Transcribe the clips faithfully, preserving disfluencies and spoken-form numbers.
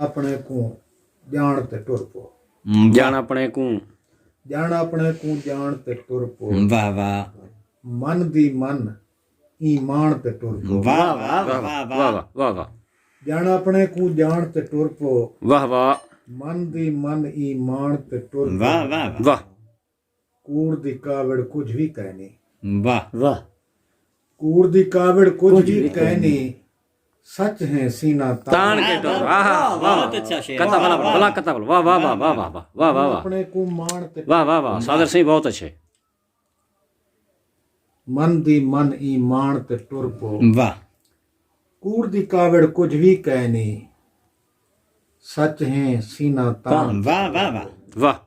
اپݨے کوں ڄاݨ تے ٹر پو۔ ڄاݨ اپݨے کوں۔ ڄاݨ اپݨے کوں ڄاݨ تے ٹر پو۔ واہ واہ۔ من دی من، ایمان تے ٹر پو۔ واہ واہ واہ واہ واہ۔ واہ واہ واہ واہ۔ ڄاݨ اپݨے کوں ڄاݨ تے ٹر پو۔ واہ واہ۔ من دی من، ایمان تے ٹر پو۔ واہ واہ واہ۔ واہ۔ کوڑ دی کاوڑ کجھ وی کائنی۔ واہ۔ واہ۔ کوڑ دی کاوڑ کجھ کجھ وی وی کائنی۔ کائنی۔ سچ ہیں سینہ تاݨ تاݨ کے ٹر۔ واہ واہ واہ۔ بہت اچھا شعر۔ کتا بلا واہ، بلا واہ۔ کتا بلا۔ واہ واہ واہ واہ واہ واہ واہ واہ واہ۔ اپݨے کوں ماݨ تے واہ واہ واہ۔ صادر سئیں بہت اچھے۔ من دی من ایمان تے ٹر پو۔ واہ۔ کوڑ دی کاوڑ کجھ وی کائنی۔ سچ ہیں سینہ تاݨ۔ واہ واہ واہ۔ واہ۔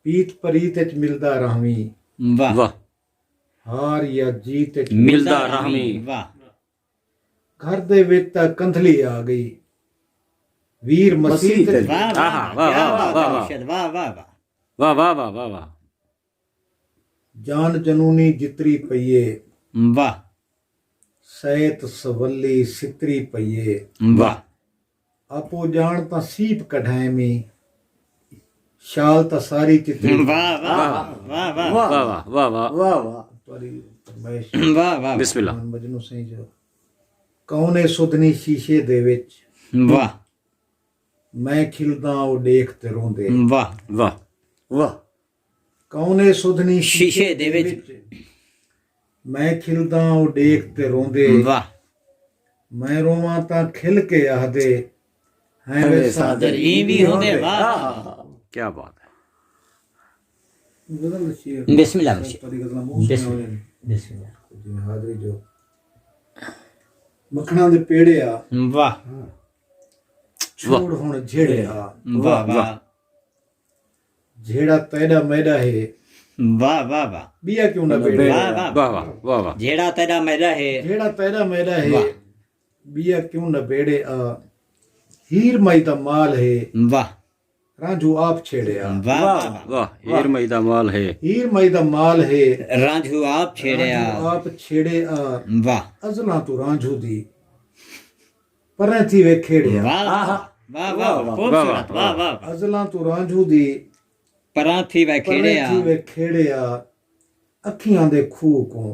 پیت پریت اچ ملدا رہویں۔ واہ۔ واہ۔ ہار یا جیت اچ ملدا رہویں۔ واہ۔ گھر دے وچ تاں کندھلی آ ڳئی۔ ویر مسیت اچ۔ واہ واہ، آہا، واہ واہ واہ واہ واہ۔ مرشد، واہ واہ واہ۔ واہ واہ واہ واہ واہ۔ جان جنونی جتری پئی اے۔ واہ۔ سیت سولی ستری پئی اے۔ واہ۔ آپو ڄاݨ تاں سیپ کڈھائیں می، شال تاں ساری چتری۔ واہ واہ واہ واہ واہ۔ واہ واہ واہ واہ۔ واہ واہ۔ تہاݙی فرمائش۔ واہ واہ۔ بسم اللہ۔ مجنوں سئیں جو۔ کون اے سدھنی شیشے دے وچ۔ واہ۔ میں کھلداں او ݙیکھ تے روندے۔ واہ۔ واہ۔ واہ۔ کون اے سدھنی شیشے دے وچ۔ میں کھلداں او ݙیکھ تے روندے۔ واہ۔ میں روواں تاں کھل کے آہدے، ہیں وے صادر ایں وی ہوندے۔ واہ۔ کیا بات ہے۔ غزل دا شعر۔ بسم اللہ۔ بسم اللہ۔ بسم اللہ۔ جی حاضری جو مکھݨاں دے پیڑے آ۔ واہ۔ چھوڑ ہݨ جھیڑے آ۔ واہ واہ۔ جھیڑا تیݙا میݙا ہے۔ واہ واہ واہ۔ ٻیا کیوں نہ ٻیڑے آ۔ واہ واہ۔ واہ واہ، واہ واہ۔ جھیڑا تیݙا میݙا ہے۔ جھیڑا تیݙا میݙا ہے۔ واہ۔ ٻیا کیوں نہ ٻیڑے آ۔ ہیر مئی دا مال ہے۔ واہ۔ رانجھو آپ چھیڑے آ۔ واہ واہ واہ۔ واہ، ہیر مئی دا مال ہے۔ ہیر مئی دا مال ہے۔ رانجھو آپ چھیڑے آ۔ رانجھو آپ چھیڑے آ۔ واہ۔ ازلاں توں رانجھو دی پریں تھی وے کھیڑے آ۔ واہ واہ۔ واہ واہ واہ۔ واہ واہ۔ خوبصورت، واہ واہ واہ۔ ازلاں توں رانجھو دی پریں تھی وے کھیڑے آ۔ پریں تھی وے کھیڑے آ۔ اکھیاں دے کھوہ کوں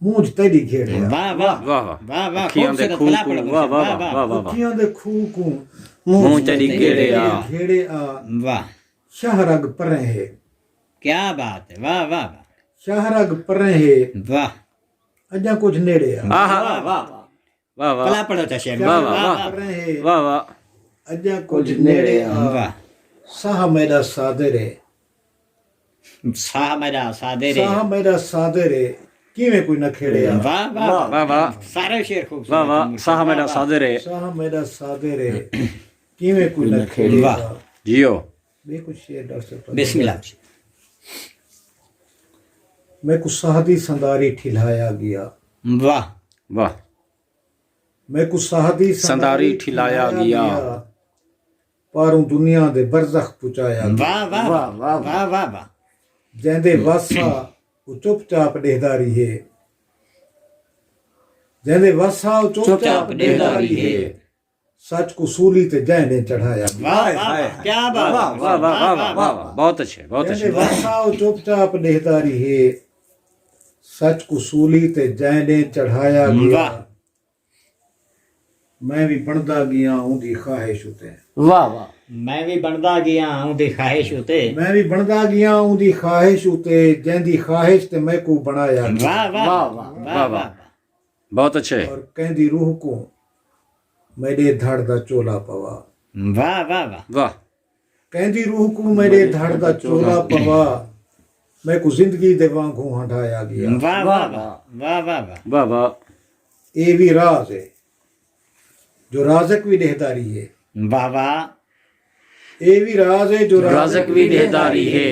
مونجھ تیݙی گھیڑے آ۔ واہ واہ۔ واہ واہ۔ واہ واہ، اکھیاں دے خوبصورت، کھوہ بھلا کوں، پڑھو واہ واہ واہ۔ واہ واہ واہ۔ اکھیاں دے کھوہ کوں مونجھ تیݙی گھیڑے آ۔ گھیڑے آ۔ واہ۔ شاہ رگ پریں ہے۔ کیا بات ہے، واہ واہ واہ۔ شاہ رگ پریں ہے۔ واہ۔ اڄاں کجھ نیڑے آ۔ آہا۔ واہ واہ۔ واہ واہ۔ بھلا پڑھو چا شعر۔ واہ واہ، واہ۔ پریں ہے۔ واہ واہ۔ اڄاں کجھ نیڑے آ۔ واہ۔ ساہ میݙا صادر ہے۔ ساہ میݙا صادر ہے۔ ساہ میݙا صادر ہے۔ کیویں کوئی نہ کھیڑے آ۔ واہ واہ۔ واہ واہ۔ سارے شعر خوبصورت واہ واہ۔ ہیں۔ ساہ میݙا صادر ہے۔ ساہ میݙا صادر ہے۔ کیویں کوئی نہ کھیڑے آ۔ واہ۔ جیو۔ ٻئے کجھ شعر ڈاکٹر صاحب پڑھ۔ بسم اللہ۔ میکوں ساہ دی سنداری ٹھلھایا ڳیا۔ واہ۔ واہ۔ میکوں ساہ دی سنداری سنداری ٹھلایا ڳیا۔ پاروں دنیا دے برزخ پچایا ڳیا۔ واہ واہ۔ واہ واہ۔ واہ واہ واہ۔ جیندے وس ہا او چپ چاپ ݙیہدا ریہے۔ جیندے وس ہا او چپ چپ چاپ چاپ ݙیہدا ݙیہدا ریہے۔ ریہے۔ سچ کوں سولی تے جئیں ݙینہہ چڑھایا ڳیا۔ واہ واہ واہ۔ کیا بات ہے۔ واہ واہ واہ واہ واہ۔ بہت اچھے، بہت اچھے۔ جیندے وس ہا او چپ چاپ ݙیہدا ریہے۔ سچ کوں سولی تے جئیں ݙینہہ چڑھایا ڳیا۔ واہ۔ میں وی بݨدا ڳیاں اوندی خواہش اتے۔ واہ واہ۔ میں وی بݨدا ڳیاں اوندی خواہش اتے۔ میں وی بݨدا ڳیاں اوندی خواہش اتے، جیندی خواہش تے میکوں بݨایا ڳیا۔ واہ واہ۔ واہ واہ۔ واہ واہ۔ بہت اچھے۔ اور کیندی روح کوں میݙے دھڑ دا چولا پوا۔ واہ واہ واہ۔ واہ۔ کیندی روح کوں میݙے دھڑ دا چولا پوا، میکوں زندگی دے وانگوں ہنڈایا ڳیا۔ واہ واہ واہ۔ واہ واہ واہ۔ واہ واہ۔ اے وی راز ہے جو رازق وی ݙیہدا ریہے۔ واہ واہ۔ اے وی راز ہے جو رازق وی ݙیہدا ریہے۔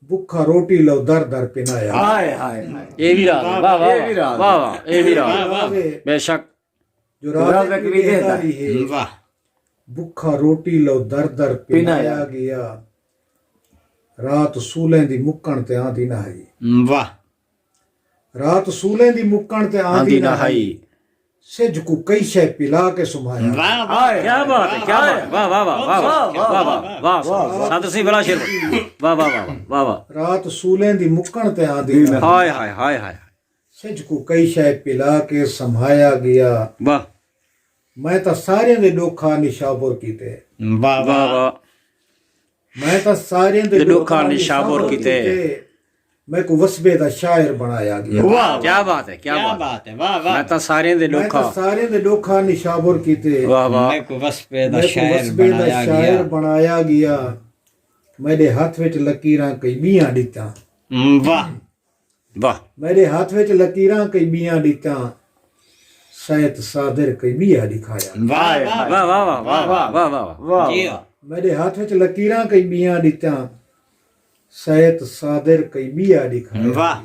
بکھا روٹی لو در در پنایا۔ ہائے ہائے ہائے۔ اے وی راز ہے۔ واہ واہ۔ اے وی راز۔ واہ واہ۔ اے وی راز۔ واہ واہ۔ بے شک۔ جو رازق وی ݙیہدا ریہے۔ واہ۔ بکھا روٹی لو در در پنایا۔ پنایا ڳیا۔ رات سولیں دی مکݨ تے آندی نہ ہئی۔ واہ۔ رات سولیں دی مکݨ تے آندی آندی نہ نہ ہئی۔ ہئی۔ سجھ کوں کئی شے پلا کے سمایا۔ واہ واہ، کیا بات ہے، کیا بات ہے۔ واہ واہ واہ واہ واہ واہ واہ واہ واہ واہ۔ سنت سنگھ بلا شیر۔ واہ واہ واہ واہ واہ۔ رات سولیں دی مکن تے آندی ہے۔ ہائے ہائے ہائے ہائے۔ سجھ کوں کئی شے پلا کے سمایا گیا۔ واہ۔ میں تاں ساریاں دے ڈوکھا نشابر کیتے۔ واہ واہ واہ۔ میں تاں ساریاں دے ڈوکھا نشابر کیتے۔ میکوں وسبے دا شاعر بنایا گیا۔ واہ، کیا بات ہے، کیا بات ہے۔ واہ واہ۔ میں تاں ساریاں دے ڈوکھا، میں تاں ساریاں دے ڈوکھا نشابر کیتے۔ واہ واہ۔ میکوں وسبے دا شاعر بنایا گیا۔ میڈے ہتھ وچ لکیراں کئی بیاں ڈتاں۔ واہ۔ واہ۔ میڈے ہتھ وچ لکیراں کئی بیاں ڈتاں۔ سیت صادر کئی بیا ڈکھایا۔ واہ واہ واہ واہ واہ واہ واہ واہ۔ جی ہاں۔ میڈے ہتھ وچ لکیراں کئی بیاں ڈتاں۔ سیت صادر کئی بیا ڈکھایا۔ واہ۔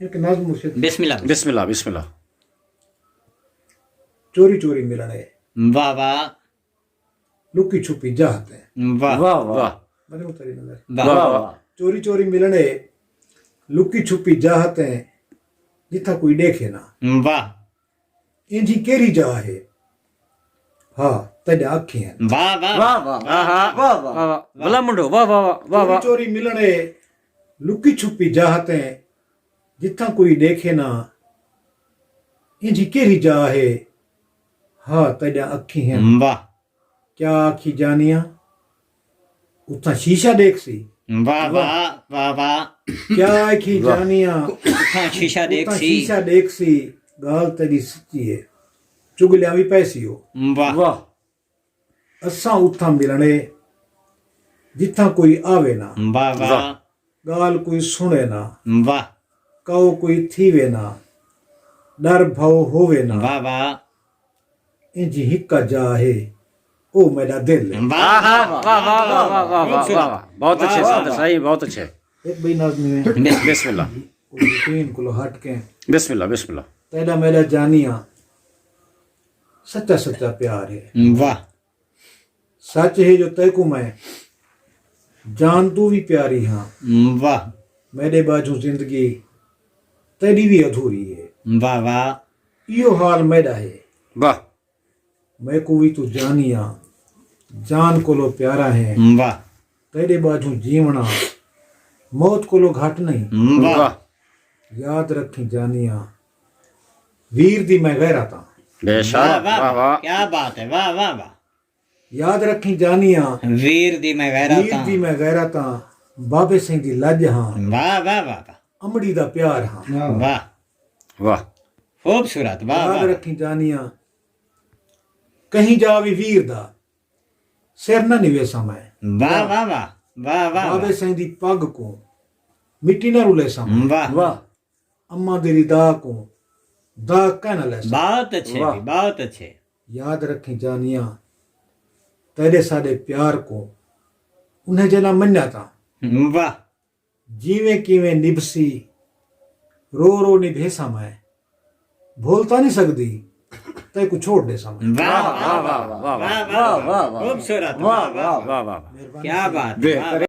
ہک نظم مرشد۔ بسم اللہ۔ بسم اللہ، بسم اللہ۔ چوری چوری ملݨے۔ واہ واہ۔ لکی چھپی جاہ تے۔ واہ واہ واہ۔ واہ۔ بنے اتری نظر۔ واہ واہ واہ۔ چوری چوری ملݨے، لکی چھپی جاہ تے، جتھاں کوئی ݙیکھے نہ۔ واہ۔ اینجھی کیڑھی جاہ ہے؟ ہا، تیݙیاں اکھیں ہن۔ واہ واہ۔ واہ واہ۔ واہ واہ۔ واہ واہ۔ بھلا منڈو، واہ واہ واہ واہ۔ چوری چوری ملݨے، لکی چھپی جاہ تے، جتھاں کوئی ݙیکھے نہ۔ اینجھی کیڑھی جاہ ہے؟ ہا، تیݙیاں اکھیں ہن۔ واہ۔ کیا آکھی جانیاں؟ اتھاں شیشہ ݙیکھسی۔ واہ واہ، واہ واہ۔ کیا آکھی جانیاں؟ اتھاں شیشہ ݙیکھسی۔ اتھاں شیشہ ݙیکھسی۔ ڳالھ تیݙی سچی ہے۔ چڳلیاں وی پیسی ہو۔ واہ۔ واہ۔ اساں اتھاں ملݨے، جتھاں کوئی آوے نہ۔ واہ واہ۔ واہ۔ ڳالھ کوئی سݨے نہ۔ واہ۔ کاؤ کوئی تھیوے نہ۔ ݙر بھاؤ ہووے نہ۔ واہ واہ۔ اینجھی ہکا جاہ ہے، او میݙا دل ہے۔ واہ واہ واہ واہ واہ واہ واہ۔ بہت اچھے، صادر صاحب، بہت اچھے۔ ہک ٻئی نظم ہے۔ بس-، بسم اللہ۔ کوئی یقین کولو ہٹ کے۔ بسم اللہ، بسم اللہ۔ تیݙا میݙا جانیاں، سچا سچا پیار ہے۔ واہ۔ سچ ہے جو تیکوں میں جان توں وی پیاری ہاں۔ واہ۔ میݙے ٻاجھوں زندگی تیݙی وی ادھوری ہے۔ واہ واہ۔ ایہو حال میݙا ہے۔ واہ۔ میکوں وی توں جانیاں، جان کولو پیارا ہیں۔ واہ۔ تیݙے ٻاجھوں جیوݨا موت کولو گھٹ نہیں۔ واہ۔ واہ۔ یاد رکھیں جانیاں، ویر دی میں غیرت آں۔ بے شک، واہ واہ۔ واہ واہ۔ کیا بات ہے، واہ واہ واہ۔ یاد رکھیں جانیاں، ویر دی میں غیرت آں۔ ویر دی میں غیرت آں، بابے سئیں دی لڄ ہاں۔ واہ واہ واہ واہ۔ امڑی دا پیار ہاں۔ واہ۔ واہ۔ خوبصورت، واہ واہ۔ یاد رکھیں جانیاں، کہیں جا وی ویر دا سر نہ نویساں میں۔ واہ واہ واہ۔ واہ واہ واہ۔ بابے سئیں دی پڳ کوں مٹی نہ رلیساں میں۔ واہ۔ واہ۔ اماں دی ردا کوں داغ کائناں لیساں۔ بہت اچھے، واہ۔ جی، بہت اچھے۔ یاد رکھیں جانیاں، تیݙے ساݙے پیار کوں انہیں جیہڑا منیاں تاں۔ واہ۔ جیویں کیویں نبھسی، رو رو نبھیساں میں۔ بھل تاں نہیں سڳدی، تیکوں چھوڑ ݙیساں میں۔ واہ واہ واہ واہ واہ۔ واہ واہ واہ۔ خوبصورت، واہ واہ واہ۔ واہ واہ۔ مہربانی۔ کیا بات ہے، واہ واہ۔